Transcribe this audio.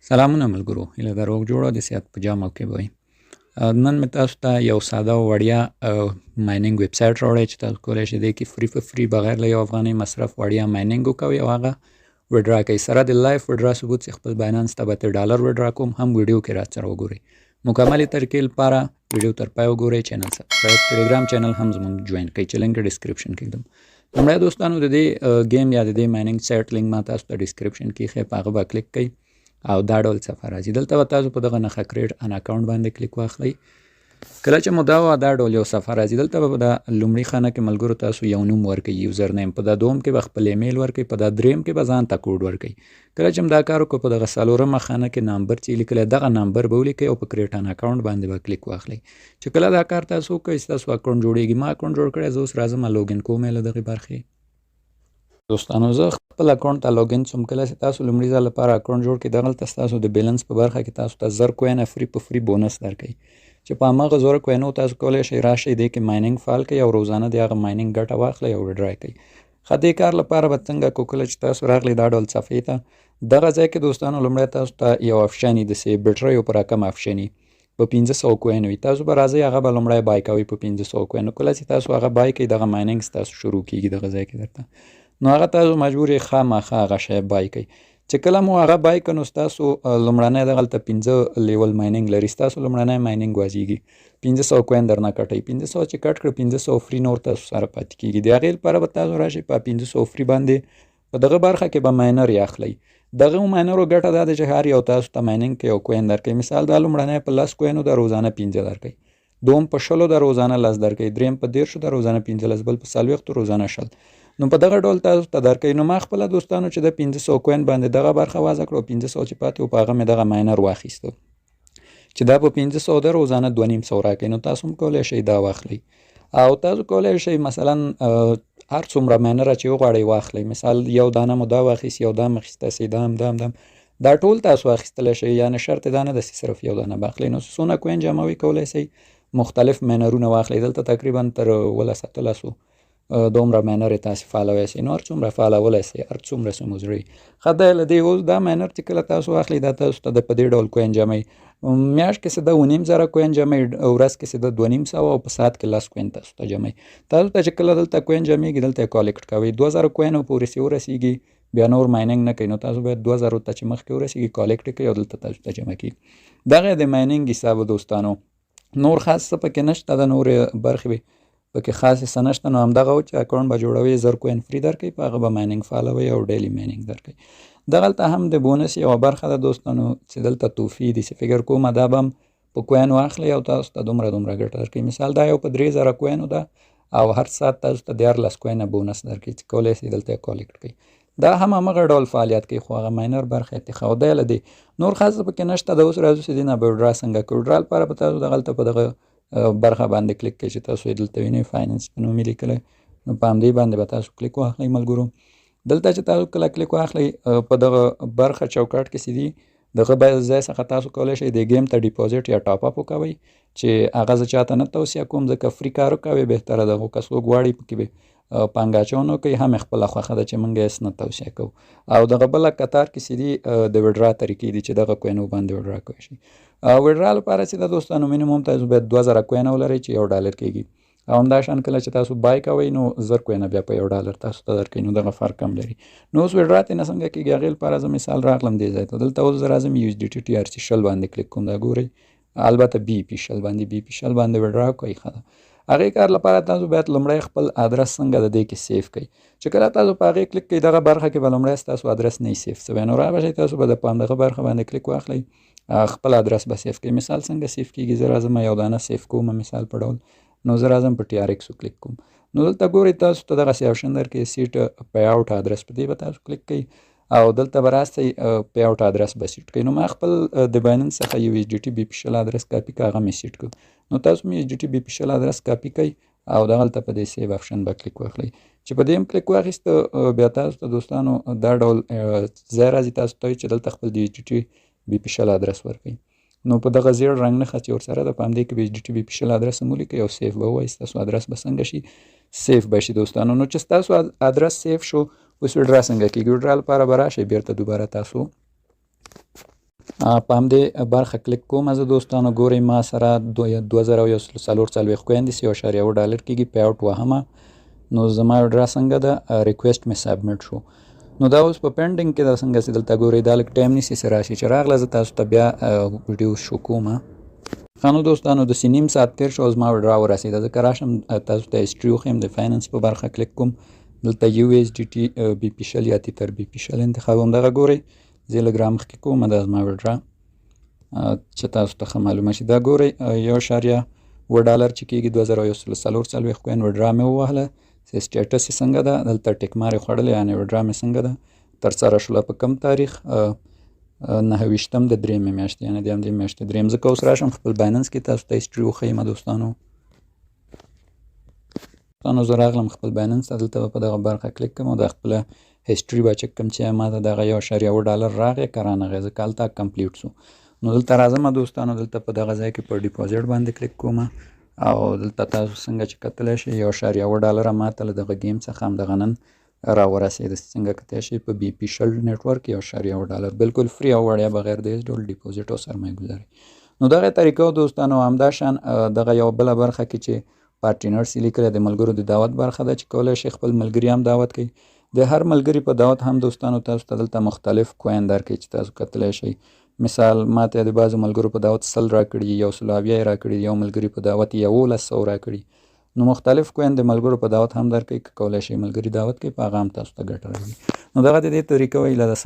سلامونه ملګرو، هیله ده روغ جوړ او د صحت په جامو کې به وئ. نن مې تاسو ته یو ساده او وړیا mining ویب سایټ راوړی چې تاسو کولی شئ دې کې free په free بغیر له یو افغانۍ مصرف وړیا mining وکوئ او هغه withdraw کوئ. سره د live withdraw ثبوت چې خپل بایننس ته به ترې ډالر withdraw کوم، هم ویډیو کې راسره وګورئ. مکملې طریقې لپاره ویډیو تر پای وګورئ، channel subscribe، ټلګرام channel هم زموږ join کړئ چې link description کې ږدم. لومړی دوستانو، د دې game یا د دې mining site link ما تاسو ته description کې ایښی، په هغه به کلیک کړئ او دا ډول صفحه راځي. دلته به تاسو په دغه نښه create an account باندې کلیک واخلئ. کله چې مو دا وه، دا ډول یو صفحه راځي. دلته به په دا لومړي خانه کې ملګرو تاسو یو نوم ورکئ، user name. په دا دوم کې به خپل ایمیل ورکئ، په دا دریم کې به ځان ته کوډ ورکئ. کله چې دا کار وکړو، په دغه څلورمه خانه کې نمبر چې لیکلی، دغه نمبر به ولیکئ او په create an account باندې به کلیک واخلئ. چې کله دا کار تاسو وکړئ، ستاسو account جوړیږي. ما account جوړ کړی، زه اوس راځم login کوم له دغې برخې. دوستانو، زه خپل account ته login شوم. کله چې تاسو لومړي ځل لپاره account جوړ کړئ، دغلته ستاسو د بیلانس په برخه کې تاسو ته 1000 coin free په free bonus درکوي چې په هماغه 1000 coin و تاسو کولی شئ راشئ دې کې mining فعال کړئ او روزانه د هغه mining ګټه واخلئ او withdraw کړئ. ښه، دې کار لپاره به څنګه کو؟ کله چې تاسو راغلئ دا ډول صفحې ته، دغه ځای کې دوستانو لومړی تاسو ته یو option د سي بټریو په رقم option په 500 coin وي. تاسو به راځئ، هغه به لومړی buy کوئ په 500 coin. کله چې تاسو هغه buy کړئ، دغه mining ستاسو شروع کیږي دغه ځای کې درته. نو هغه تاسو مجبور یې خامخا هغه شی buy کړئ. چې کله مو هغه buy کړ، نو ستاسو لومړنی دغلته پنځه level mining لري، ستاسو لومړنی mining وازیږي، 500 coin درنه کټوي. 500 چې کټ کړ، 500 free نور تاسو سره پاتې کیږي. د هغې لپاره به تاسو راشئ، په 500 free باندې په دغه برخه کې به miner یې اخلئ. دغه miner و ګټه دا ده چې هر یو تاسو ته mining کوي او coin درکوي. مثال دا لومړنی په 10 coin و د روزانه 5 درکوي، دوم په 20 د روزانه 10 درکوي، دریم په 30 د روزانه 15، بل په 40 روزانه 20. نو په دغه ډول تاسو ته درکوي. نو ما خپله دوستانو چې د 500 coin باندې دغه برخه وازه کړو، 500 چې پاتې و، په هغه مې دغه miner واخیستو چې دا په 500 د روزانه 250 راکوي. نو تاسو هم کولی شئ دا واخلئ او تاسو کولی شئ مثلا هر څومره miner چې وغواړئ واخلئ. مثال یو دانه مو دا واخیست، یو دا اخیستی سي، دا هم، دا هم، دا هم، دا ټول تاسو اخیستلی شئ. یعنې شرط دا نه ده چې صرف یو دانه به اخلئ. نو څونه coin جمعوئ، کولی شئ مختلف miner ونه واخلئ. دلته تقریبا تر 17 18 دومره miner تاسو فعالولی شئ. نو هر څومره فعالولی شئ، هر څومره چې مو زړه وي، ښه دی. له دې اوس دا miner چې کله تاسو واخلئ، دا تاسو ته د په دې ډول coin جمعوي. میاشت کې څه ده 7500 coin جمعوي، ورځ کې څه ده 250 او په ساعت کې 10 coin تاسو ته جمعوي. تاسو ته چې کله دلته coin جمعېږي، دلته یې collect کوئ. 2000 coin پورې چې ورسېږي، بیا نور mining نه کوي. نو تاسو باید 2000 ته چې مخکې ورسېږي، collect یې کړئ او دلته تاسو ته جمع کېږي. دغه د mining حساب دوستانو، نور خاص څه پکې نشته، د نورې برخې به پکې خاصې څه نشته. نو همدغه و چې account به جوړوي، 1000 coin free درکوي، په هغه به mining فعالوي او daily mining درکوي. دغلته هم د bonus یوه برخه ده دوستانو چې دلته تحفې دي چې فکر کومه دا به هم په coin واخلئ او تاسو ته دومره دومره ګټه درکوي. مثال دا یو په 3000 coin و ده او هر ساعت تاسو ته 13 coin bonus درکوي چې کولی شئ دلته یې collect کړئ. دا هم همغه ډول فعالیت کوي، خو هغه miner برخه یې ترې ښه دی. له دې نور خاص څه پکې نشته. د اوس راځو چې دې نه به withdraw څنګه کوو. withdraw لپاره به تاسو دغلته په دغه برخه باندې کلیک کړئ چې تاسو یې دلته وینئ، finance په نوم یې لیکلی. نو په همدې باندې به تاسو کلیک واخلئ ملګرو. دلته چې تاسو کله کلیک واخلئ، په دغه برخه چوکاټ کې چې دي، دغه ځای څخه تاسو کولی شئ د game ته deposit یا top up وکوئ چې هغه زه چاته نه توصیه کوم، ځکه free کار وکوئ بهتره ده. خو که څوک غواړي پکې به پانګه اچونه وکړي، هم یې خپله خوښه ده چې موږ یې هېڅ نه توصیه کوو. او دغه بله کتار کې چې دي، د withdraw طریقې دي چې دغه coin و باندې withdraw کولی شئ. withdraw لپاره چې د دوستانو minimum تاسو باید 2000 coin ولرئ چې 1 ډالر کېږي. او همداشان کله چې تاسو buy کوئ، نو 1000 coin بیا په 1 ډالر تاسو ته درکوي. نو دغه فرق هم لري. نو اوس withdraw ترې نه څنګه کېږي؟ هغې لپاره زه مثال راغلم دې ځای ته. دلته اوس زه راځم USDT TRC 20 باندې کلیک کوم. دا ګورئ، البته BEP 20 باندې، BEP 20 باندې withdraw کوئ. ښه ده، هغې کار لپاره تاسو باید لومړی خپل ادرس څنګه د دې کې save کړئ. چې کله تاسو په هغې کلیک کړئ، دغه برخه کې به لومړی ستاسو ادرس نه save سوی. نو را به شئ، تاسو به د په همدغه برخه باندې کلیک واخلئ، خپل ادرس به save کړئ. مثال څنګه save کیږي؟ زه راځم یو دانه save کوم مثال په ډول. نو زه راځم په TRX کلیک کوم. نو دلته ګورئ، تاسو ته دغسې option درکوي، set payout address. په دې به تاسو کلیک کړئ او دلته به راسئ، payout address به set کړئ. نو ما خپل د بایننس څخه USDT BEP 20 ادرس کاپي کړ، هغه مې set کړ. نو تاسو مې USDT BEP 20 ادرس کاپي کړئ او دغلته په دې save option به کلیک واخلئ. چې په دې هم کلیک واخیست، بیا تاسو ته دوستانو دا ډول ځای راځي. تاسو ته چې دلته خپل د USDT BEP 20 ادرس ورکړئ. نو په دغه زیړ رنګ نښه چې ورسره ده، په همدې کې به USDT BEP 20 ادرس هم ولیکئ او save به ووایئ. ستاسو ادرس به څنګه شي؟ save به شي دوستانو. نو چې ستاسو ادرس save شو، اوس withdraw څنګه کېږي؟ withdraw لپاره به راشئ بیرته دوباره تاسو په همدې برخه کلیک کوم زه دوستانو. ګورئ، ما سره 2144 کوین دي، 1.1 ډالر کېږي. پی آوټ وهمه، نو زما ویډرا څنګه ده؟ ریکویسټ مې submit شو، نو دا اوس په pending کې ده. څنګه چې دلته ګورئ، دا لږ time نیسي چې راشي. چې راغله، زه تاسو ته بیا ویډیو شو کوم. ښه نو دوستانو، داسې نیم ساعت تېر شو، زما withdraw ورسېده. ځکه راشم تاسو ته history وښیم. د Binance په برخه کلیک کوم، دلته یو ایس ډي ټي بي پي 20 یا تیتر بي پي 20 انتخابوم. دغه ګورئ، زه لږ رامخکې کوم، دا زما withdraw چې تاسو ته ښه معلومه شي. دا ګورئ، 1.7 ډالر چې کېږي، 2144 کوین withdraw مې ووهله. چې status یې څنګه ده؟ دلته tick mark یې خوړلی، یعنې withdraw مې څنګه ده؟ ترسره شوله. په کم تاریخ؟ 29م د درېیمې میاشتې، یعنې د همدې میاشتې درېیم. ځکه اوس راشم خپل Binance کې تاسو ته history وښیم دوستانو. دوستانو، زه راغلم خپل Binance ته، دلته به په دغه برخه کلیک کوم او د خپله history به چک کوم چې ما ته دغه 1.7 ډالر راغی که رانغی، ځکه هلته complete سو. نو دلته راځم دوستانو، دلته په دغه ځای کې په deposit باندې کلیک کوم او دلته تاسو څنګه چې کتلی شئ، 1.7 ډالره ما ته له دغه game څخه همدغه نن راورسېده. څنګه کتلی شئ، په بي پي 20 network 1.7 ډالر بالکل free او وړیا، بغیر د هېڅ ډول deposit او سرمایه ګذاري. نو دغه طریقه دوستانو. همداشان دغه یو بله برخه کې چې partners یې لیکلی، د ملګرو د دعوت برخه ده چې کولی شئ خپل ملګري هم دعوت کړئ. د هر ملګري په دعوت هم دوستانو تاسو ته دلته مختلف coin درکوي چې تاسو کتلی شئ. مثال، ما ته د بعضو ملګرو په دعوت 100 راکړي، 170 یې راکړي، یو ملګري په دعوت 1100 راکړي. نو مختلف coin د ملګرو په دعوت هم درکوي. که کولی شئ ملګري دعوت کړئ، په هغه هم تاسو ته ګټه راځي. نو دغه د دې طریقه ویله ده.